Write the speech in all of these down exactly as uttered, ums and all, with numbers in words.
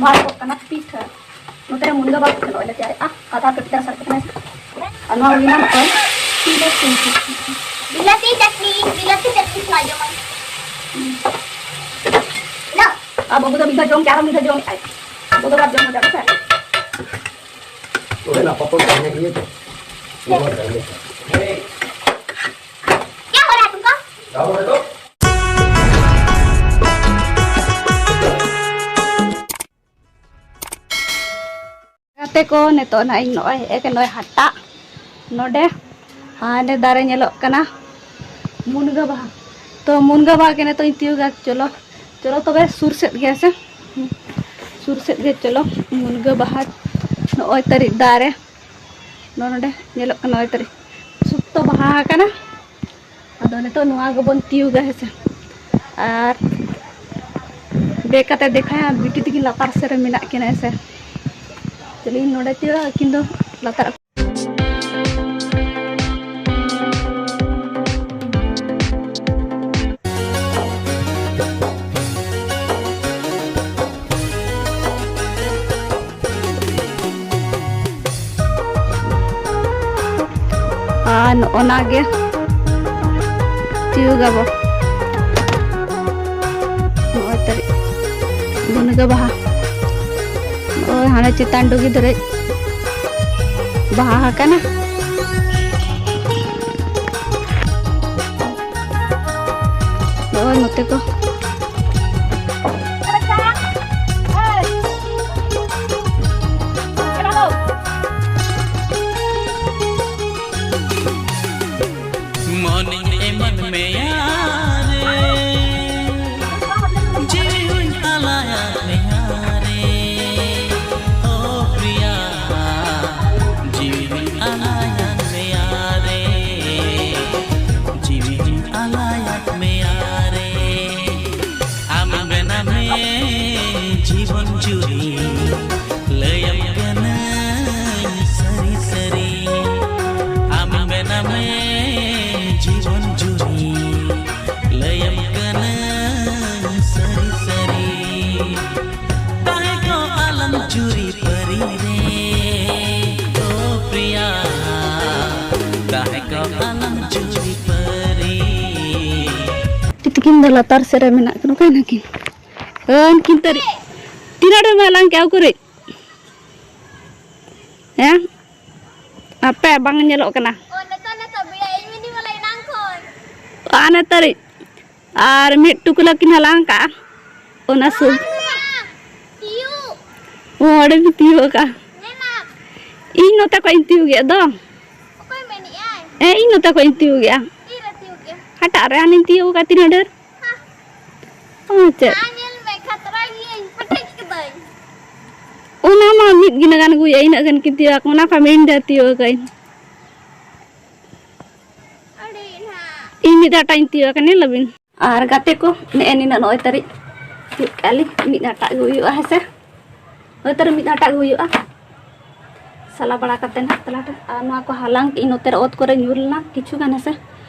ᱵᱷᱟᱨ ᱠᱚᱜ ᱠᱟᱱᱟ ᱯᱤᱴᱷᱟᱹ᱾ ᱱᱚᱛᱮ ᱨᱮ ᱢᱩᱱᱜᱟᱹ ᱵᱟᱯ ᱠᱷᱟᱱ ᱚᱭᱞᱮ ᱛᱮᱭᱟᱨᱮᱜᱼᱟ᱾ ᱟᱫᱷᱟ ᱠᱟᱹᱴᱤᱡ ᱛᱟᱨᱟ ᱥᱟᱨ ᱠᱟᱱᱟ᱾ ᱟᱨ ᱱᱚᱣᱟ ᱦᱩᱭᱱᱟ ᱱᱚᱜᱼᱚᱭ ᱵᱤᱞᱟᱹᱛᱤ ᱪᱟᱴᱱᱤ᱾ ᱵᱤᱞᱟᱹᱛᱤ ᱪᱟᱴᱱᱤ, ᱵᱤᱞᱟᱹᱛᱤ ᱪᱟᱴᱱᱤ ᱥᱟᱞᱟᱜ ᱡᱚᱢᱟᱭ᱾ ᱟᱨ ᱵᱟᱹᱵᱩ ᱫᱚ ᱢᱤᱫ ᱫᱷᱟᱣ ᱡᱚᱢ ᱠᱮᱫ, ᱟᱨᱦᱚᱸ ᱢᱤᱫ ᱫᱷᱟᱣ ᱡᱚᱢᱮᱫ ᱟᱭ᱾ ᱟᱵᱚ ᱫᱚ ᱵᱟᱨ ᱡᱚᱢ ᱦᱚᱪᱚ ᱠᱟᱛᱮ᱾ ᱚᱸᱰᱮᱱᱟᱜ ᱯᱚᱛᱚᱵ ᱛᱟᱦᱮᱸ ᱤᱭᱟᱹ ᱛᱚ᱾ ᱪᱮᱫ ᱦᱚᱸ ᱵᱟᱝ ᱞᱟᱹᱭ ᱠᱟᱱᱟ᱾ ᱪᱮᱫ ᱦᱚᱸ ᱵᱟᱝ ᱞᱟᱹᱭ ᱠᱟᱱᱟ᱾ ᱜᱟᱛᱮ ᱠᱚ, ᱱᱤᱛᱚᱜ ᱱᱟᱜ ᱤᱧ ᱱᱚᱜᱼᱚᱭ ᱦᱮᱡ ᱟᱠᱟᱱᱟ ᱱᱚᱜᱼᱚᱭ ᱦᱟᱴᱟᱜ ᱱᱚᱰᱮ᱾ ᱦᱟᱸᱰᱮ ᱫᱟᱨᱮ ᱧᱮᱞᱚᱜ ᱠᱟᱱᱟ ᱢᱩᱱᱜᱟᱹ ᱵᱟᱦᱟ᱾ ᱛᱚ ᱢᱩᱱᱜᱟᱹ ᱵᱟᱦᱟ ᱜᱮ ᱱᱤᱛᱚᱜ ᱤᱧ ᱛᱤᱭᱳᱜᱟ᱾ ᱪᱚᱞᱚ, ᱪᱚᱞᱚ ᱛᱚᱵᱮ ᱥᱩᱨ ᱥᱮᱫ ᱜᱮ ᱦᱮᱸ ᱥᱮ᱾ ᱦᱩᱸ, ᱥᱩᱨ ᱥᱮᱫ ᱜᱮ ᱪᱚᱞᱚ᱾ ᱢᱩᱱᱜᱟᱹ ᱵᱟᱦᱟ ᱱᱚᱜᱼᱚᱭ ᱛᱟᱹᱨᱤᱡ ᱫᱟᱨᱮ ᱱᱚᱜᱼᱚ ᱱᱚᱰᱮ ᱧᱮᱞᱚᱜ ᱠᱟᱱᱟ ᱱᱚᱜᱼᱚᱭ ᱛᱟᱹᱨᱤᱡ ᱥᱚᱠᱛᱚ ᱵᱟᱦᱟ ᱟᱠᱟᱱᱟ᱾ ᱟᱫᱚ ᱱᱤᱛᱚᱜ ᱱᱚᱣᱟ ᱜᱮᱵᱚᱱ ᱛᱤᱭᱳᱜᱟ ᱦᱮᱸ ᱥᱮ᱾ ᱟᱨ ᱵᱮᱜᱽ ᱠᱟᱛᱮ ᱫᱮᱠᱷᱟᱭᱟ ᱵᱤᱴᱤ ᱛᱟᱹᱠᱤᱱ ᱞᱟᱛᱟᱨ ᱥᱮᱫ ᱨᱮ ᱢᱮᱱᱟᱜ ᱠᱤᱱᱟ ᱦᱮᱸ ᱥᱮ᱾ ᱪᱚᱞᱚ ᱤᱧ ᱱᱚᱰᱮ ᱛᱤᱭᱳᱜᱟ, ᱟᱹᱠᱤᱱ ᱫᱚ ᱞᱟᱛᱟᱨ᱾ ᱟᱨ ᱱᱚᱜᱼᱚ ᱱᱟ ᱜᱮ ᱛᱤᱭᱳᱜᱟᱵᱚ᱾ ᱱᱚᱜᱼᱚᱭ ᱛᱟᱹᱨᱤ ᱢᱩᱱᱜᱟᱹ ᱵᱟᱦᱟ᱾ ᱱᱚᱜᱼᱚᱭ ᱦᱟᱱᱮ ᱪᱮᱛᱟᱱ ᱰᱩᱜᱤ ᱫᱷᱟᱹᱨᱤᱡ ᱵᱟᱦᱟ ᱟᱠᱟᱱᱟ᱾ ᱱᱚᱜᱼᱚᱭ ᱱᱚᱛᱮ ᱠᱚ᱾ ᱢᱚᱱᱤᱧ ᱮᱢᱟᱫ ᱢᱮᱭᱟ ᱨᱮ, ᱡᱤᱣᱤᱧ ᱟᱞᱟᱭᱟᱫ ᱢᱮᱭᱟ ᱨᱮ, ᱳ ᱯᱨᱤᱭᱟ, ᱡᱤᱣᱤᱧ ᱟᱞᱟᱭᱟᱫ ᱢᱮᱭᱟ ᱨᱮ, ᱡᱤᱣᱤᱧ ᱟᱞᱟᱭᱟᱫ ᱢᱮᱭᱟ ᱨᱮ᱾ ᱟᱢ ᱵᱮᱱᱟᱣ ᱢᱮ ᱡᱤᱵᱚᱱ ᱡᱩᱨᱤ, ᱞᱟᱹᱭᱟᱢ ᱠᱟᱹᱱᱟᱹᱧ ᱥᱟᱹᱨᱤ ᱥᱟᱹᱨᱤ᱾ ᱟᱢ ᱵᱮᱱᱟᱣ ᱢᱮ ᱡᱤᱵᱚᱱ ᱡᱩᱨᱤ, ᱞᱟᱹᱭᱟᱢ ᱠᱟᱹᱱᱟᱹᱧ ᱥᱟᱹᱨᱤ ᱥᱟᱹᱨᱤ᱾ ᱛᱟᱦᱮᱸ ᱡᱩᱨᱤ ᱯᱟᱹᱨᱤ ᱨᱮ, ᱳ ᱯᱨᱤᱭᱟ, ᱛᱟᱦᱮᱸ ᱠᱚᱜ ᱟᱞᱟᱝ ᱡᱩᱨᱤ ᱯᱟᱹᱨᱤ᱾ ᱛᱤᱠᱤᱱ ᱫᱚ ᱞᱟᱛᱟᱨ ᱥᱮᱫ ᱨᱮ ᱢᱮᱱᱟᱜ ᱠᱤᱱᱟ, ᱚᱠᱟᱭ ᱱᱟᱠᱤᱱ? ᱦᱮᱸ, ᱩᱱᱠᱤᱱ ᱛᱟᱹᱨᱤ᱾ ᱛᱤᱱᱟᱹᱜ ᱰᱷᱮᱨ ᱢᱮ ᱟᱞᱟᱝ ᱠᱮᱜᱼᱟ ᱩᱠᱩᱨᱤᱡ? ᱦᱮᱸ? ᱟᱯᱮ ᱵᱟᱝ ᱧᱮᱞᱚᱜ ᱠᱟᱱᱟ᱾ ᱚ, ᱱᱤᱛᱚᱜ, ᱱᱤᱛᱚᱜ ᱵᱮᱲᱟ ᱤᱧ ᱢᱤᱱᱤ ᱵᱟᱞᱟ ᱮᱱᱟᱝ ᱠᱷᱚᱱ᱾ ᱟᱨ ᱱᱤᱛᱚᱜ ᱟᱨ ᱢᱤᱫ ᱴᱩᱠᱞᱟᱹ ᱠᱤᱱ ᱦᱟᱞᱟᱝ ᱠᱟᱜᱼᱟ᱾ ᱚᱱᱟ ᱥᱩ- ᱵᱟᱝ, ᱛᱤᱭᱩᱜ᱾ ᱚ, ᱚᱸᱰᱮ ᱵᱤᱱ ᱛᱤᱭᱩᱜ ᱟᱠᱟᱜᱼᱟ᱾ ᱧᱮᱞᱟᱢ᱾ ᱤᱧ ᱱᱚᱛᱮ ᱠᱷᱚᱡ ᱤᱧ ᱛᱤᱭᱩᱜ ᱮᱫ ᱫᱚ᱾ ᱚᱠᱚᱭ ᱢᱮᱱᱮᱜᱼᱟᱭ? ᱦᱮᱸ, ᱤᱧ ᱱᱚᱛᱮ ᱠᱷᱚᱡ ᱤᱧ ᱛᱤᱭᱩᱜ ᱮᱫᱼᱟ᱾ ᱛᱤᱨᱮ ᱛᱤᱭᱩᱜ ᱠᱮᱜᱼᱟ? ᱦᱟᱴᱟᱜ ᱨᱮ ᱦᱟᱱᱮᱧ ᱛᱤᱭᱩᱜ ᱟᱠᱟᱫ ᱛᱤᱱᱟᱹᱜ ᱰᱷᱮᱨ᱾ ᱦᱟ᱾ ᱚ, ᱪᱮᱫ? ᱢᱟ ᱧᱮᱞ ᱢᱮ, ᱠᱷᱟᱛᱨᱟ ᱜᱤᱭᱟᱹᱧ, ᱯᱮᱴᱮᱡ ᱠᱟᱹᱫᱟᱹᱧ᱾ ᱚᱱᱟ ᱢᱟ ᱢᱤᱫ ᱜᱤᱱᱟᱹ ᱜᱟᱱ ᱜᱮ ᱦᱩᱭᱩᱜᱼᱟ, ᱤᱱᱟᱹᱜ ᱜᱟᱱ ᱠᱤᱱ ᱛᱤᱭᱩᱜ ᱟᱠᱟᱫ, ᱚᱱᱟ ᱠᱷᱚᱱ ᱢᱤᱫ ᱰᱷᱮᱨ ᱛᱤᱭᱩᱜ ᱟᱠᱟᱫ ᱟᱹᱧ᱾ ᱟᱹᱰᱤ ᱱᱟᱦᱟᱜ᱾ ᱤᱧ ᱢᱤᱫ ᱦᱟᱴᱟᱜ ᱤᱧ ᱛᱤᱭᱩᱜ ᱟᱠᱟᱫ, ᱧᱮᱞ ᱟᱵᱤᱱ᱾ ᱟᱨ ᱜᱟᱛᱮ ᱠᱚ, ᱱᱮᱜᱼᱮ ᱱᱤᱱᱟᱹᱜ ᱱᱚᱜᱼᱚᱭ ᱛᱟᱹᱨᱤᱡ ᱛᱤᱭᱩᱜ ᱠᱮᱜᱼᱟ ᱞᱤᱧ, ᱢᱤᱫ ᱦᱟᱴᱟᱜ ᱜᱮ ᱦᱩᱭᱩᱜᱼᱟ, ᱦᱮᱸ ᱥᱮ? ᱦᱳᱭ, ᱛᱟᱹᱨᱤᱡ ᱢᱤᱫ ᱦᱟᱴᱟᱜ ᱜᱮ ᱦᱩᱭᱩᱜᱼᱟ᱾ ᱥᱟᱞᱟ ᱵᱟᱲᱟ ᱠᱟᱛᱮ ᱱᱟᱦᱟᱜ ᱛᱟᱞᱟᱴᱟ᱾ ᱟᱨ ᱱᱚᱣᱟ ᱠᱚ ᱦᱟᱞᱟᱝ ᱠᱮᱜᱼᱟᱹᱧ, ᱱᱚᱛᱮ ᱨᱮ ᱚᱛ ᱠᱚᱨᱮ ᱧᱩᱨ ᱞᱮᱱᱟ ᱠᱤᱪᱷᱩ ᱜᱟᱱ, ᱦᱮᱸ ᱥᱮ?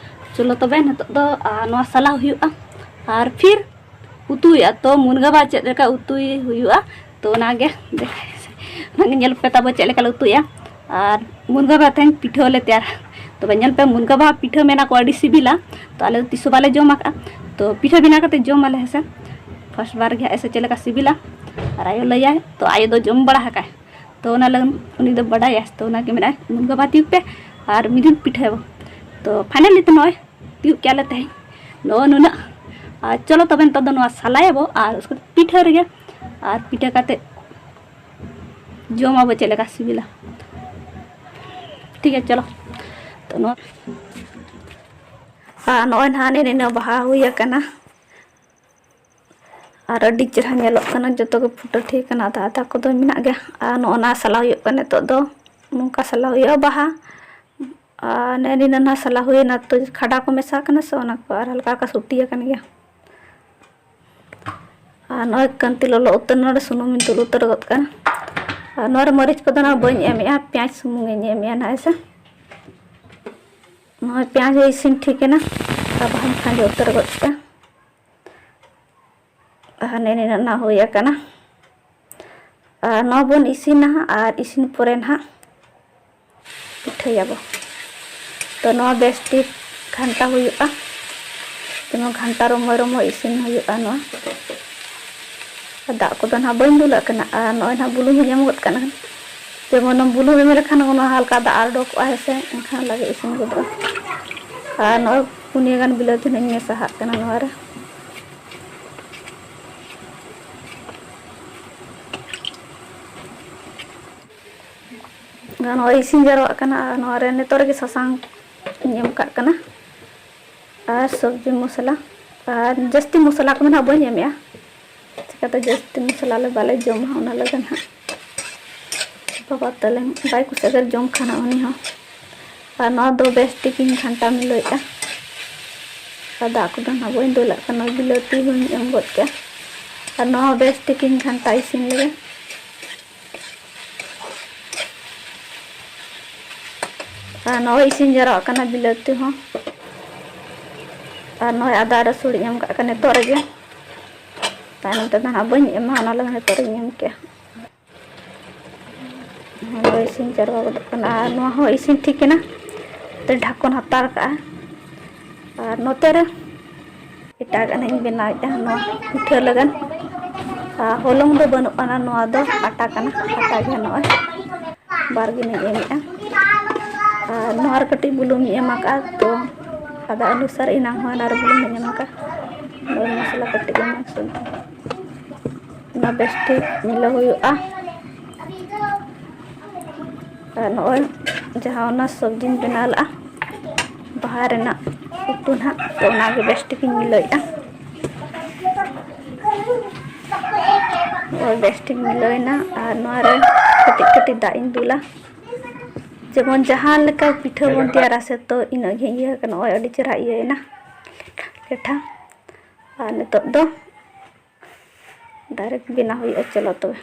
ᱪᱚᱞᱚ ᱛᱚᱵᱮ, ᱱᱤᱛᱚᱜ ᱫᱚ, ᱟᱨ, ᱱᱚᱣᱟ ᱥᱟᱞᱟ ᱦᱩᱭᱩᱜᱼᱟ᱾ ᱟᱨ ᱯᱷᱤᱨ ᱩᱛᱩ ᱦᱩᱭᱩᱜᱼᱟ᱾ ᱛᱚ, ᱢᱩᱱᱜᱟᱹ ᱵᱟᱦᱟ ᱪᱮᱫ ᱞᱮᱠᱟ ᱩᱛᱩᱭ ᱦᱩᱭᱩᱜᱼᱟ, ᱛᱚ, ᱚᱱᱟᱜᱮ ᱫᱮᱠᱷᱟᱭ ᱥᱮ᱾ ᱚᱱᱟᱜᱮ ᱧᱮᱞ ᱯᱮ ᱛᱟᱵᱚ ᱪᱮᱫ ᱞᱮᱠᱟ ᱞᱮ ᱩᱛᱩᱭᱟ᱾ ᱟᱨ ᱢᱩᱱᱜᱟᱹ ᱵᱟᱦᱟ ᱛᱮᱦᱮᱧ ᱯᱤᱴᱷᱟᱹ ᱞᱮ ᱛᱮᱭᱟᱨᱟ᱾ ᱛᱚᱵᱮ ᱧᱮᱞ ᱯᱮ, ᱢᱩᱱᱜᱟᱹ ᱵᱟᱦᱟ ᱯᱤᱴᱷᱟᱹ ᱢᱮᱱᱟ ᱠᱚ ᱟᱹᱰᱤ ᱥᱤᱵᱤᱞᱟ᱾ ᱛᱚ, ᱟᱞᱮ ᱫᱚ ᱛᱤᱥ ᱦᱚᱸ ᱵᱟᱞᱮ ᱡᱚᱢ ᱟᱠᱟᱫᱼᱟ᱾ ᱛᱚ, ᱯᱤᱴᱷᱟᱹ ᱵᱮᱱᱟᱣ ᱠᱟᱛᱮ ᱡᱚᱢ ᱟᱞᱮ, ᱦᱮᱸ ᱥᱮ᱾ ᱯᱷᱟᱥᱴ ᱵᱟᱨ ᱜᱮ ᱦᱟᱸᱜ ᱦᱮᱸ ᱥᱮ ᱪᱮᱫ ᱞᱮᱠᱟ ᱥᱤᱵᱤᱞᱟ᱾ ᱟᱨ ᱟᱭᱳ ᱞᱟᱹᱭᱟᱭ, ᱛᱚ, ᱟᱭᱳ ᱫᱚ ᱡᱚᱢ ᱵᱟᱲᱟ ᱟᱠᱟᱫᱼᱟᱭ᱾ ᱛᱚ, ᱚᱱᱟ ᱞᱟᱹᱜᱤᱫ ᱩᱱᱤ ᱫᱚ ᱵᱟᱰᱟᱭᱟ᱾ ᱛᱚ, ᱚᱱᱟᱜᱮ ᱢᱮᱱᱟᱭ, ᱢᱩᱱᱜᱟᱹ ᱵᱟᱦᱟ ᱛᱤᱭᱳᱜ ᱯᱮ ᱟᱨ ᱢᱤᱫ ᱫᱤᱱ ᱯᱤᱴᱷᱟᱹᱭᱟᱵᱚ᱾ ᱛᱚ, ᱯᱷᱟᱭᱱᱟᱞᱤ ᱛᱚ ᱱᱚᱜᱼᱚᱭ ᱛᱤᱭᱳᱜ ᱠᱮᱜᱼᱟ ᱞᱮ ᱛᱮᱦᱮᱧ᱾ ᱱᱚᱜᱼᱚ ᱱᱩᱱᱟᱹᱜ᱾ ᱟᱨ ᱪᱚᱞᱚ ᱛᱚᱵᱮ ᱱᱤᱛᱚᱜ ᱫᱚ ᱱᱚᱣᱟ ᱥᱟᱞᱟᱭᱟᱵᱚ ᱟᱨ ᱩᱥᱠᱮ ᱯᱤᱴᱷᱟᱹ ᱨᱮᱜᱮ᱾ ᱟᱨ ᱯᱤᱴᱷᱟᱹ ᱠᱟᱛᱮ ᱡᱚᱢᱟᱵᱚ ᱪᱮᱫ ᱞᱮᱠᱟ ᱥᱤᱵᱤᱞᱟ᱾ ᱴᱷᱤᱠ ᱜᱮᱭᱟ, ᱪᱚᱞᱚ᱾ ᱛᱚ, ᱱᱚᱣᱟ, ᱟᱨ ᱱᱚᱜᱼᱚᱭ ᱱᱟᱦᱟᱜ ᱱᱤᱱᱟᱹᱜ ᱵᱟᱦᱟ ᱦᱩᱭ ᱟᱠᱟᱱᱟ᱾ ᱟᱨ ᱟᱹᱰᱤ ᱪᱮᱦᱨᱟ ᱧᱮᱞᱚᱜ ᱠᱟᱱᱟ, ᱡᱚᱛᱚ ᱜᱮ ᱯᱷᱩᱴᱟᱹ ᱴᱷᱤᱠ ᱠᱟᱱᱟ, ᱟᱫᱷᱟ ᱟᱫᱷᱟ ᱠᱚᱫᱚ ᱢᱮᱱᱟᱜ ᱜᱮᱭᱟ᱾ ᱟᱨ ᱱᱚᱜᱼᱚ ᱱᱟ ᱥᱟᱞᱟ ᱦᱩᱭᱩᱜ ᱠᱟᱱᱟ ᱱᱤᱛᱚᱜ ᱫᱚ, ᱱᱚᱝᱠᱟ ᱥᱟᱞᱟ ᱦᱩᱭᱩᱜᱼᱟ ᱵᱟᱦᱟ᱾ ᱟᱨ ᱱᱮᱜᱼᱮ ᱱᱤᱱᱟᱹ ᱱᱟ ᱥᱟᱞᱟ ᱦᱩᱭᱱᱟ, ᱛᱚ ᱠᱷᱟᱰᱟ ᱠᱚ ᱢᱮᱥᱟ ᱠᱟᱱᱟ ᱥᱮ, ᱚᱱᱟ ᱠᱚ ᱟᱨ ᱦᱟᱞᱠᱟ ᱦᱟᱞᱠᱟ ᱥᱩᱴᱤ ᱟᱠᱟᱱ ᱜᱮᱭᱟ᱾ ᱟᱨ ᱱᱚᱜᱼᱚᱭ ᱠᱟᱱᱛᱤ ᱞᱚᱞᱚ ᱩᱛᱟᱹᱨ, ᱱᱚᱰᱮ ᱥᱩᱱᱩᱢ ᱤᱧ ᱫᱩᱞ ᱩᱛᱟᱹᱨ ᱜᱚᱫ ᱠᱟᱜᱼᱟ᱾ ᱟᱨ ᱱᱚᱣᱟ ᱨᱮ ᱢᱟᱹᱨᱤᱪ ᱠᱚᱫᱚ ᱱᱟᱜ ᱵᱟᱹᱧ ᱮᱢᱮᱜᱼᱟ, ᱯᱮᱸᱭᱟᱡᱽ ᱥᱩᱢᱩᱝ ᱤᱧ ᱮᱢᱮᱜᱼᱟ ᱱᱟᱜ, ᱦᱮᱸ ᱥᱮ᱾ ᱱᱚᱜᱼᱚᱭ ᱯᱮᱸᱭᱟᱡᱽ ᱦᱚᱸ ᱤᱥᱤᱱ ᱴᱷᱤᱠ ᱮᱱᱟ, ᱟᱨ ᱵᱟᱦᱟᱧ ᱠᱷᱟᱸᱡᱚ ᱩᱛᱟᱹᱨ ᱜᱚᱫ ᱠᱮᱫᱟ᱾ ᱟᱨ ᱱᱮᱜᱼᱮ ᱱᱤᱱᱟᱹᱜ ᱱᱟᱜ ᱦᱩᱭ ᱟᱠᱟᱱᱟ᱾ ᱟᱨ ᱱᱚᱣᱟ ᱵᱚᱱ ᱤᱥᱤᱱᱟ ᱦᱟᱸᱜ, ᱟᱨ ᱤᱥᱤᱱ ᱯᱚᱨᱮ ᱱᱟᱦᱟᱜ ᱯᱤᱴᱷᱟᱹᱭᱟᱵᱚ᱾ ᱛᱚ ᱱᱚᱣᱟ ᱵᱮᱥ ᱴᱷᱤᱠ ᱜᱷᱟᱱᱴᱟ ᱦᱩᱭᱩᱜᱼᱟ, ᱡᱮᱢᱚᱱ ᱜᱷᱟᱱᱴᱟ ᱨᱚᱢᱚᱭ ᱨᱚᱢᱚᱭ ᱤᱥᱤᱱ ᱦᱩᱭᱩᱜᱼᱟ ᱱᱚᱣᱟ᱾ ᱟᱨ ᱫᱟᱜ ᱠᱚᱫᱚ ᱱᱟᱦᱟᱜ ᱵᱟᱹᱧ ᱫᱩᱞᱟᱜ ᱠᱟᱱᱟ, ᱟᱨ ᱱᱚᱜᱼᱚᱭ ᱱᱟᱦᱟᱜ ᱵᱩᱞᱩᱝ ᱦᱚᱸᱧ ᱮᱢ ᱜᱚᱫ ᱠᱟᱜ ᱠᱟᱱᱟ᱾ ᱡᱮᱢᱚᱱ ᱵᱩᱞᱩᱝ ᱮᱢ ᱞᱮᱠᱷᱟᱱ ᱚᱱᱟ ᱦᱟᱞᱠᱟ ᱫᱟᱜ ᱩᱰᱩᱠᱚᱜᱼᱟ, ᱦᱮᱸ ᱥᱮ, ᱮᱱᱠᱷᱟᱱ ᱞᱟᱜᱮ ᱤᱥᱤᱱ ᱜᱚᱫᱚᱜᱼᱟ᱾ ᱟᱨ ᱱᱚᱜᱼᱚᱭ ᱯᱩᱱᱭᱟᱹ ᱜᱟᱱ ᱵᱤᱞᱟᱹᱛᱤ ᱱᱟᱦᱟᱜ ᱤᱧ ᱢᱮᱥᱟᱦᱟᱜ ᱠᱟᱱᱟ ᱱᱚᱣᱟ ᱨᱮ᱾ ᱱᱚᱜᱼᱚᱭ ᱤᱥᱤᱱ ᱡᱟᱣᱨᱟᱜ ᱠᱟᱱᱟ, ᱟᱨ ᱱᱚᱣᱟ ᱨᱮ ᱱᱤᱛᱚᱜ ᱨᱮᱜᱮ ᱥᱟᱥᱟᱝ ᱤᱧ ᱮᱢ ᱠᱟᱜ ᱠᱟᱱᱟ, ᱟᱨ ᱥᱚᱵᱽᱡᱤ ᱢᱚᱥᱞᱟ, ᱟᱨ ᱡᱟᱹᱥᱛᱤ ᱢᱚᱥᱞᱟ ᱠᱚᱫᱚ ᱱᱟᱦᱟᱜ ᱵᱟᱹᱧ ᱮᱢᱮᱜᱼᱟ, ᱪᱤᱠᱟᱹᱛᱮ ᱡᱟᱹᱥᱛᱤ ᱢᱚᱥᱞᱟ ᱞᱮ ᱵᱟᱞᱮ ᱡᱚᱢᱟ, ᱚᱱᱟ ᱞᱟᱹᱜᱤᱫ ᱱᱟᱦᱟᱜ ᱵᱟᱵᱟ ᱛᱟᱞᱮ ᱵᱟᱭ ᱠᱩᱥᱤᱭᱟᱜᱼᱟ ᱡᱚᱢ ᱠᱷᱟᱱ ᱩᱱᱤ ᱦᱚᱸ᱾ ᱟᱨ ᱱᱚᱣᱟ ᱫᱚ ᱵᱮᱥ ᱴᱷᱤᱠᱤᱧ ᱜᱷᱟᱱᱴᱟ ᱢᱤᱞᱟᱹᱣᱮᱫᱼᱟ, ᱟᱨ ᱫᱟᱜ ᱠᱚᱫᱚ ᱱᱟᱦᱟᱜ ᱵᱟᱹᱧ ᱫᱩᱞᱟᱜ ᱠᱟᱱᱟ, ᱵᱤᱞᱟᱹᱛᱤ ᱦᱚᱸᱧ ᱮᱢ ᱜᱚᱫ ᱠᱮᱜᱼᱟ᱾ ᱟᱨ ᱱᱚᱣᱟ ᱵᱮᱥ ᱴᱷᱤᱠᱤᱧ ᱜᱷᱟᱱᱴᱟ ᱤᱥᱤᱱ ᱞᱮᱜᱮ᱾ ᱟᱨ ᱱᱚᱜᱼᱚᱭ ᱤᱥᱤᱱ ᱡᱟᱣᱨᱟᱜ ᱠᱟᱱᱟ ᱵᱤᱞᱟᱹᱛᱤ ᱦᱚᱸ᱾ ᱟᱨ ᱱᱚᱜᱼᱚᱭ ᱟᱫᱟ ᱨᱟᱹᱥᱩᱱ ᱤᱧ ᱮᱢ ᱠᱟᱜ ᱠᱟᱱᱟ ᱱᱤᱛᱚᱜ ᱨᱮᱜᱮ, ᱛᱟᱭᱱᱚᱢ ᱛᱮᱫᱚ ᱱᱟᱦᱟᱜ ᱵᱟᱹᱧ ᱮᱢᱟ, ᱚᱱᱟ ᱞᱟᱹᱜᱤᱫ ᱱᱤᱛᱚᱜ ᱨᱮᱧ ᱮᱢ ᱠᱮᱜᱼᱟ᱾ ᱱᱚᱣᱟ ᱫᱚ ᱤᱥᱤᱱ ᱡᱟᱣᱨᱟ ᱜᱚᱫᱚᱜ ᱠᱟᱱᱟ, ᱟᱨ ᱱᱚᱣᱟ ᱦᱚᱸ ᱤᱥᱤᱱ ᱴᱷᱤᱠ ᱮᱱᱟ᱾ ᱛᱮ ᱰᱷᱟᱠᱚᱱ ᱦᱟᱛᱟᱲ ᱠᱟᱜᱼᱟ᱾ ᱟᱨ ᱱᱚᱛᱮ ᱨᱮ ᱮᱴᱟᱜᱟᱜ ᱱᱟᱜ ᱤᱧ ᱵᱮᱱᱟᱣᱮᱫᱼᱟ ᱱᱚᱣᱟ ᱯᱤᱴᱷᱟᱹ ᱞᱟᱹᱜᱤᱫ᱾ ᱟᱨ ᱦᱚᱞᱚᱝ ᱫᱚ ᱵᱟᱹᱱᱩᱜ ᱟᱱᱟ, ᱱᱚᱣᱟ ᱫᱚ ᱟᱴᱟ ᱠᱟᱱᱟ, ᱟᱴᱟ ᱜᱮ ᱱᱚᱜᱼᱚᱭ ᱵᱟᱨ ᱜᱤᱱᱟᱹᱧ ᱮᱢᱮᱫᱼᱟ᱾ ᱟᱨ ᱱᱚᱣᱟ ᱨᱮ ᱠᱟᱹᱴᱤᱡ ᱵᱩᱞᱩᱝ ᱤᱧ ᱮᱢ ᱟᱠᱟᱫᱼᱟ, ᱛᱚ ᱟᱫᱟ ᱚᱱᱩᱥᱟᱨ ᱮᱱᱟᱝ ᱦᱚᱸ ᱚᱱᱟ ᱨᱮ ᱵᱩᱞᱩᱝ ᱤᱧ ᱮᱢ ᱟᱠᱟᱫᱼᱟ᱾ ᱱᱚᱜᱼᱚᱭ ᱢᱚᱥᱞᱟ ᱠᱟᱹᱴᱤᱡ ᱮᱢ ᱚᱱᱟ ᱵᱮᱥ ᱴᱷᱤᱠ ᱢᱤᱞᱟᱹᱣ ᱦᱩᱭᱩᱜᱼᱟ᱾ ᱟᱨ ᱱᱚᱜᱼᱚᱭ ᱡᱟᱦᱟᱸ ᱚᱱᱟ ᱥᱚᱵᱽᱡᱤᱧ ᱵᱮᱱᱟᱣ ᱞᱟᱜᱼᱟ, ᱵᱟᱦᱟ ᱨᱮᱱᱟᱜ ᱩᱛᱩ ᱱᱟᱦᱟᱜ, ᱛᱚ ᱚᱱᱟᱜᱮ ᱵᱮᱥ ᱴᱷᱤᱠᱤᱧ ᱢᱤᱞᱟᱹᱣᱮᱫᱼᱟ᱾ ᱱᱚᱜᱼᱚᱭ ᱵᱮᱥ ᱴᱷᱤᱠ ᱢᱤᱞᱟᱹᱣᱮᱱᱟ᱾ ᱟᱨ ᱱᱚᱣᱟ ᱨᱮ ᱠᱟᱹᱴᱤᱡ ᱠᱟᱹᱴᱤᱡ ᱫᱟᱜ ᱤᱧ ᱫᱩᱞᱟ, ᱡᱮᱢᱚᱱ ᱡᱟᱦᱟᱸ ᱞᱮᱠᱟ ᱯᱤᱴᱷᱟᱹ ᱵᱚᱱ ᱛᱮᱭᱟᱨᱟ ᱥᱮ, ᱛᱚ ᱤᱱᱟᱹᱜ ᱜᱮ ᱤᱭᱟᱹ ᱠᱟᱱᱟ᱾ ᱱᱚᱜᱼᱚᱭ ᱟᱹᱰᱤ ᱪᱮᱦᱨᱟ ᱤᱭᱟᱹᱭᱮᱱᱟ ᱞᱮᱴᱷᱟ᱾ ᱟᱨ ᱱᱤᱛᱚᱜ ᱫᱚ direct ᱵᱮᱱᱟᱣ ᱦᱩᱭᱩᱜᱼᱟ᱾ ᱪᱚᱞᱚ ᱛᱚᱵᱮ,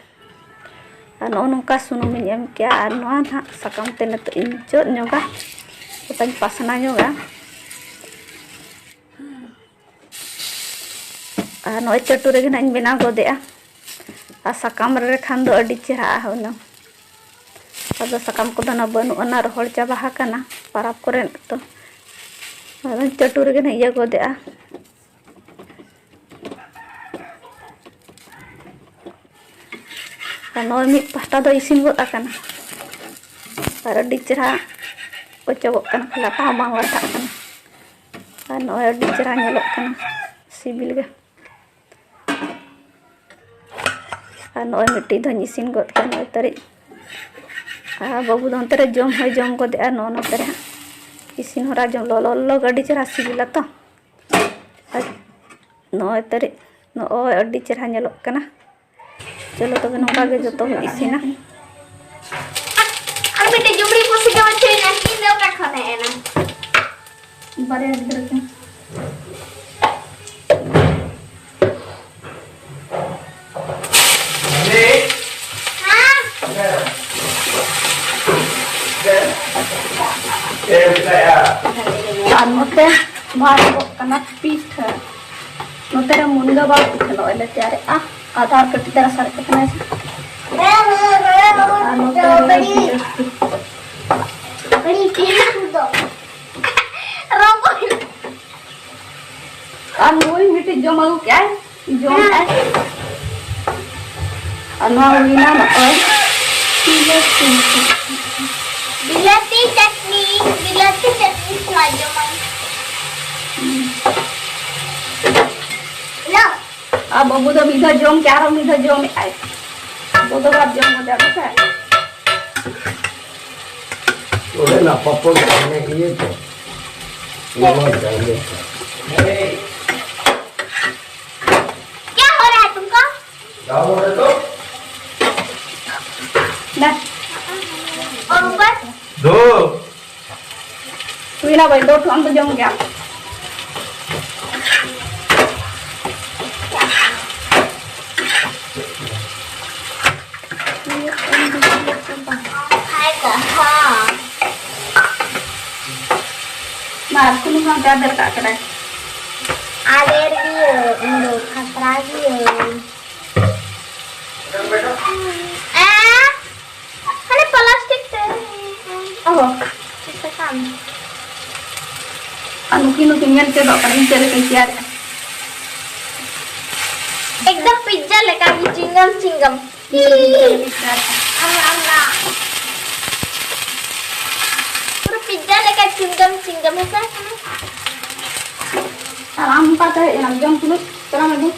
ᱟᱨ ᱱᱚᱜᱼᱚ ᱱᱚᱝᱠᱟ ᱥᱩᱱᱩᱢᱤᱧ ᱮᱢ ᱠᱮᱜᱼᱟ, ᱟᱨ ᱱᱚᱣᱟ ᱱᱟᱦᱟᱜ ᱥᱟᱠᱟᱢ ᱛᱮ ᱱᱤᱛᱚᱜ ᱤᱧ ᱡᱚᱫ ᱧᱚᱜᱟ, ᱜᱚᱴᱟᱧ ᱯᱟᱥᱱᱟ ᱧᱚᱜᱟ᱾ ᱟᱨ ᱱᱚᱜᱼᱚᱭ ᱪᱟᱹᱴᱩ ᱨᱮᱜᱮ ᱱᱟᱜ ᱤᱧ ᱵᱮᱱᱟᱣ ᱜᱚᱫᱮᱜᱼᱟ᱾ ᱟᱨ ᱥᱟᱠᱟᱢ ᱨᱮ ᱠᱷᱟᱱ ᱫᱚ ᱟᱹᱰᱤ ᱪᱮᱦᱨᱟᱜᱼᱟ ᱦᱩᱱᱟᱹᱝ᱾ ᱟᱫᱚ ᱥᱟᱠᱟᱢ ᱠᱚᱫᱚ ᱱᱟ ᱵᱟᱹᱱᱩᱜ ᱟᱱᱟ, ᱨᱚᱦᱚᱲ ᱪᱟᱵᱟ ᱟᱠᱟᱱᱟ ᱯᱟᱨᱟᱵᱽ ᱠᱚᱨᱮ ᱫᱚ᱾ ᱟᱫᱚ ᱪᱟᱹᱴᱩ ᱨᱮᱜᱮ ᱱᱟᱜ ᱤᱭᱟᱹ ᱜᱚᱫᱮᱜᱼᱟ᱾ ᱟᱨ ᱱᱚᱜᱼᱚᱭ ᱢᱤᱫ ᱯᱟᱦᱴᱟ ᱫᱚ ᱤᱥᱤᱱ ᱜᱚᱫ ᱟᱠᱟᱱᱟ ᱟᱨ ᱟᱹᱰᱤ ᱪᱮᱦᱨᱟ ᱚᱪᱚᱜᱚᱜ ᱠᱟᱱᱟ, ᱞᱟᱴᱷᱟ ᱦᱚᱸ ᱵᱟᱝ ᱞᱟᱴᱷᱟᱜ ᱠᱟᱱᱟ᱾ ᱟᱨ ᱱᱚᱜᱼᱚᱭ ᱟᱹᱰᱤ ᱪᱮᱦᱨᱟ ᱧᱮᱞᱚᱜ ᱠᱟᱱᱟ, ᱥᱤᱵᱤᱞ ᱜᱮ᱾ ᱟᱨ ᱱᱚᱜᱼᱚᱭ ᱢᱤᱫᱴᱤᱡ ᱫᱚᱧ ᱤᱥᱤᱱ ᱜᱚᱫ ᱠᱮᱫᱟ, ᱱᱚᱜᱼᱚᱭ ᱛᱟᱹᱨᱤᱡ᱾ ᱟᱨ ᱵᱟᱹᱵᱩ ᱫᱚ ᱚᱱᱛᱮ ᱨᱮ ᱡᱚᱢ ᱦᱚᱸᱭ ᱡᱚᱢ ᱜᱚᱫᱮᱜᱼᱟ, ᱱᱚᱜᱼᱚ ᱱᱚᱛᱮ ᱨᱮ ᱦᱟᱸᱜ ᱤᱥᱤᱱ ᱦᱚᱨᱟ ᱡᱚᱢ ᱞᱚᱞᱚ ᱞᱚᱞᱚ ᱜᱮ ᱟᱹᱰᱤ ᱪᱮᱦᱨᱟ ᱥᱤᱵᱤᱞᱟ ᱛᱚ᱾ ᱟᱨ ᱱᱚᱜᱼᱚᱭ ᱛᱟᱹᱨᱤᱡ, ᱱᱚᱜᱼᱚᱭ ᱟᱹᱰᱤ ᱪᱮᱦᱨᱟ ᱧᱮᱞᱚᱜ ᱠᱟᱱᱟ᱾ ᱪᱚᱞᱚ ᱛᱚᱵᱮ ᱱᱚᱝᱠᱟ ᱜᱮ ᱡᱚᱛᱚ ᱵᱚᱱ ᱤᱥᱤᱱᱟ᱾ ᱟᱨ ᱢᱤᱫᱴᱮᱡ ᱡᱩᱵᱽᱲᱤ ᱯᱩᱥᱤ ᱡᱟᱶᱟᱭ ᱦᱚᱪᱚᱭᱮᱱᱟ, ᱤᱧ ᱫᱚ ᱚᱠᱟ ᱠᱷᱚᱱ ᱦᱮᱡ ᱮᱱᱟ? ᱵᱟᱨᱭᱟ ᱜᱤᱫᱽᱨᱟᱹ ᱠᱤᱱ᱾ ᱟᱨ ᱱᱚᱛᱮ ᱵᱷᱟᱡᱟᱜ ᱠᱟᱱᱟ ᱯᱤᱴᱷᱟᱹ᱾ ᱱᱚᱛᱮ ᱨᱮ ᱢᱩᱱᱜᱟᱹ ᱵᱟᱨ ᱯᱤᱴᱷᱟᱹ ᱱᱚᱜᱼᱚᱭ ᱞᱮ ᱛᱮᱭᱟᱨᱮᱜᱼᱟ᱾ ᱟᱫᱷᱟ ᱠᱟᱹᱴᱤᱡ ᱫᱷᱟᱨᱟ ᱥᱟᱨᱮᱡ ᱠᱟᱱᱟ᱾ ᱟᱨ ᱱᱚᱛᱮ ᱨᱮ ᱵᱤᱞᱟᱹᱛᱤ᱾ ᱨᱚᱠᱚᱡ᱾ ᱟᱨ ᱱᱩᱭ ᱢᱤᱫᱴᱤᱡ ᱡᱚᱢ ᱟᱹᱜᱩ ᱠᱮᱜᱼᱟᱭ, ᱡᱚᱢ ᱮᱜᱼᱟᱭ᱾ ᱟᱨ ᱱᱚᱣᱟ ᱦᱩᱭᱱᱟ ᱱᱚᱜᱼᱚᱭ ᱵᱤᱞᱟᱹᱛᱤ᱾ ᱵᱤᱞᱟᱹᱛᱤ ᱪᱟᱴᱱᱤ, ᱵᱤᱞᱟᱹᱛᱤ ᱪᱟᱴᱱᱤ ᱥᱟᱞᱟᱜ ᱡᱚᱢᱟᱭ᱾ ᱦᱮᱞᱳ᱾ ᱟᱨ ᱵᱟᱹᱵᱩ ᱫᱚ ᱢᱤᱫ ᱫᱷᱟᱣ ᱡᱚᱢ ᱠᱮᱜᱼᱟᱭ, ᱟᱨᱦᱚᱸ ᱢᱤᱫ ᱫᱷᱟᱣ ᱡᱚᱢᱮᱜᱼᱟᱭ᱾ ᱟᱵᱚ ᱫᱚ ᱵᱟᱨ ᱡᱚᱢ ᱠᱟᱛᱮ ᱟᱫᱚ ᱥᱮ᱾ ᱚᱸᱰᱮ ᱱᱟ ᱯᱟᱯᱚᱲ ᱫᱚ ᱚᱱᱮ ᱤᱭᱟᱹ ᱛᱚ᱾ ᱞᱚᱞᱚ ᱪᱟᱣᱞᱮ ᱛᱚ᱾ क्या हो रहा है तुमको? ᱫᱟ᱾ और ऊपर? ᱫᱚ᱾ ᱦᱩᱭᱱᱟ ᱵᱟᱹᱭ ᱫᱚ, ᱟᱢ ᱫᱚ ᱡᱚᱢ ᱜᱮᱭᱟᱢ᱾ ᱢᱟ, ᱟᱨ ᱠᱚ ᱱᱚᱣᱟ ᱜᱟᱫᱮᱨ ᱠᱟᱜ ᱠᱟᱱᱟᱭ᱾ ᱟᱫᱮᱨ ᱜᱤᱭᱟᱹᱧ, ᱤᱧ ᱫᱚ ᱠᱷᱟᱛᱨᱟ ᱜᱤᱭᱟᱹᱧ᱾ ᱮ, ᱦᱟᱱᱮ plastic ᱛᱮ᱾ ᱚ᱾ ᱪᱮᱫ ᱥᱟᱠᱟᱢ? ᱟᱨ ᱱᱩᱠᱤᱱ ᱫᱚᱠᱤᱱ ᱧᱮᱞ ᱪᱮᱫᱚᱜ ᱠᱟᱱᱟ, ᱤᱧ ᱪᱮᱫ ᱞᱮᱠᱟᱧ ᱛᱮᱭᱟᱨᱮᱜᱼᱟ᱾ ᱮᱠᱫᱚᱢ pizza ᱞᱮᱠᱟ ᱜᱮ, chewing gum, chewing gum᱾ ᱟᱢ, ᱟᱢ, ᱟᱢ᱾ ᱯᱩᱨᱟᱹ pizza ᱞᱮᱠᱟ chewing gum, chewing gum ᱦᱮᱸᱥᱮ? ᱟᱨ ᱟᱢ ᱚᱠᱟ ᱛᱮ ᱦᱮᱡ ᱮᱱᱟᱢ? ᱡᱚᱢ ᱛᱩᱞᱩᱡ ᱪᱟᱞᱟᱣ ᱢᱮ ᱫᱩ᱾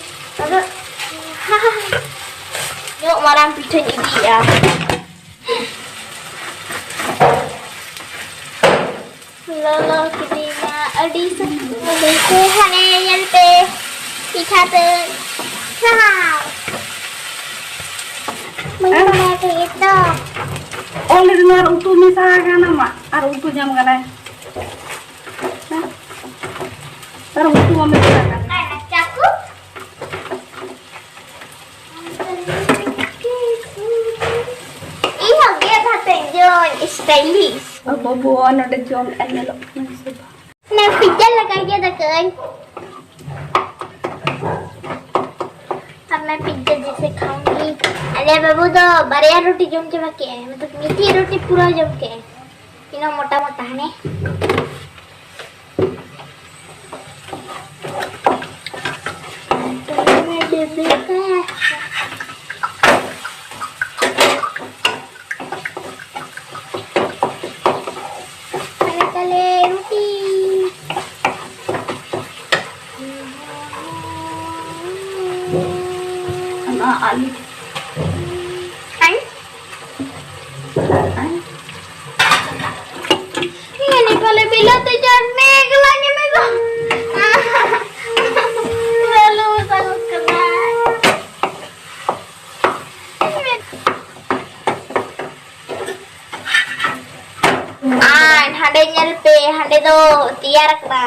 ᱟᱫᱚ, ᱧᱚᱜ ᱢᱟᱨᱟᱝ ᱯᱤᱴᱷᱟᱹᱧ ᱤᱫᱤᱭᱮᱜᱼᱟ᱾ ᱞᱚᱞᱚ ᱠᱤᱫᱤᱧᱟ ᱟᱹᱰᱤ ᱥᱚᱠᱛᱚ ᱵᱩᱡᱷᱟᱹᱣ ᱛᱮ, ᱦᱟᱱᱮ ᱧᱮᱞ ᱯᱮ, ᱯᱤᱴᱷᱟᱹ ᱛᱮ ᱥᱟᱦᱟᱣ᱾ ᱵᱟᱹᱧ ᱦᱮᱸ᱾ ᱵᱟᱲᱟᱭᱟ ᱛᱚ ᱡᱚᱛᱚ᱾ Already ᱱᱚᱣᱟ ᱨᱮ ᱩᱛᱩ ᱢᱮᱥᱟ ᱟᱠᱟᱱᱟ, ᱢᱟ ᱟᱨ ᱩᱛᱩ ᱧᱟᱢ ᱠᱟᱱᱟᱭ᱾ ᱦᱮᱸ? ᱟᱨ ᱩᱛᱩ ᱢᱟ ᱢᱮᱥᱟ ᱟᱠᱟᱱ᱾ ᱟᱨ ᱪᱟᱠᱩ? ᱤᱧ ᱦᱚᱸ ᱜᱮᱫ ᱟᱛᱮ ᱡᱚᱢ stylish᱾ ᱚ ᱵᱟᱵᱩ, ᱱᱚᱰᱮ ᱡᱚᱢ ᱮ ᱧᱮᱞᱚᱜ ᱠᱟᱱᱟ ᱥᱮ ᱵᱟᱝ? ᱱᱮ pizza ᱞᱮᱠᱟ ᱜᱮᱫ ᱟᱠᱟᱜ ᱟᱹᱧ᱾ ᱟᱨ ᱢᱮ pizza ᱡᱮᱥᱮ ᱠᱷᱟऊंगी᱾ ᱟᱞᱮ ᱵᱟᱹᱵᱩ ᱫᱚ ᱵᱟᱨᱭᱟ ᱨᱩᱴᱤ ᱡᱚᱢ ᱪᱟᱵᱟ ᱠᱮᱜᱼᱟᱭ, ᱢᱚᱛᱞᱚᱵ ᱢᱤᱫᱴᱤᱡ ᱨᱩᱴᱤ ᱯᱩᱨᱟᱹ ᱡᱚᱢ ᱠᱮᱜᱼᱟᱭ᱾ ᱤᱱᱟᱹ ᱢᱚᱴᱟ ᱢᱚᱴᱟ ᱦᱟᱱᱮ᱾ ᱛᱟᱦᱞᱮ ᱛᱟᱦᱞᱮ ᱨᱩᱴᱤ᱾ ᱚᱱᱟ ᱟᱹᱞᱩ᱾ ᱟᱭ᱾ ᱟᱭ᱾ ᱢᱮᱱᱮ ᱯᱟᱞᱮ ᱵᱤᱞᱟᱹᱛᱤ ᱪᱟᱴᱱᱤ ᱮᱠᱞᱟ ᱜᱮ ᱢᱮᱱᱟᱜ᱾ ᱟᱹᱞᱩ ᱢᱮᱥᱟ ᱜᱚᱫ ᱠᱟᱫᱟᱭ᱾ ᱟᱨ ᱦᱟᱸᱰᱮ ᱧᱮᱞ ᱯᱮ, ᱦᱟᱸᱰᱮ ᱫᱚ ᱛᱮᱭᱟᱨ ᱟᱠᱟᱱᱟ᱾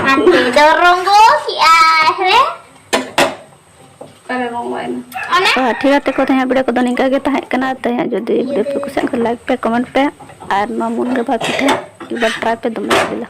ᱦᱟᱸᱰᱮ ᱫᱚ ᱨᱚᱝᱜᱚ ᱠᱮᱜᱼᱟᱭ ᱨᱮ᱾ ᱟᱨᱮ ᱨᱚᱝ ᱵᱟᱭ ᱮᱢᱟ᱾ ᱛᱚ ᱴᱷᱤᱠ ᱜᱮᱭᱟ ᱛᱮᱠᱚ, ᱛᱮᱦᱮᱧᱟᱜ ᱵᱷᱤᱰᱤᱭᱳ ᱠᱚᱫᱚ ᱱᱤᱝᱠᱟ ᱜᱮ ᱛᱟᱦᱮᱸ ᱠᱟᱱᱟ᱾ ᱛᱮᱦᱮᱧᱟᱜ ᱡᱩᱫᱤ ᱵᱷᱤᱰᱤᱭᱳ ᱯᱮ ᱠᱩᱥᱤᱭᱟᱜ ᱠᱷᱟᱱ ᱞᱟᱭᱤᱠ ᱯᱮ, ᱠᱚᱢᱮᱱᱴ ᱯᱮ, ᱟᱨ ᱱᱚᱣᱟ ᱢᱩᱱᱜᱟᱹ ᱵᱷᱟᱛ ᱯᱤᱴᱷᱟᱹ ᱮᱠᱵᱟᱨ ᱴᱨᱟᱭ ᱯᱮ, ᱫᱚᱢᱮ ᱥᱤᱵᱤᱞᱟ᱾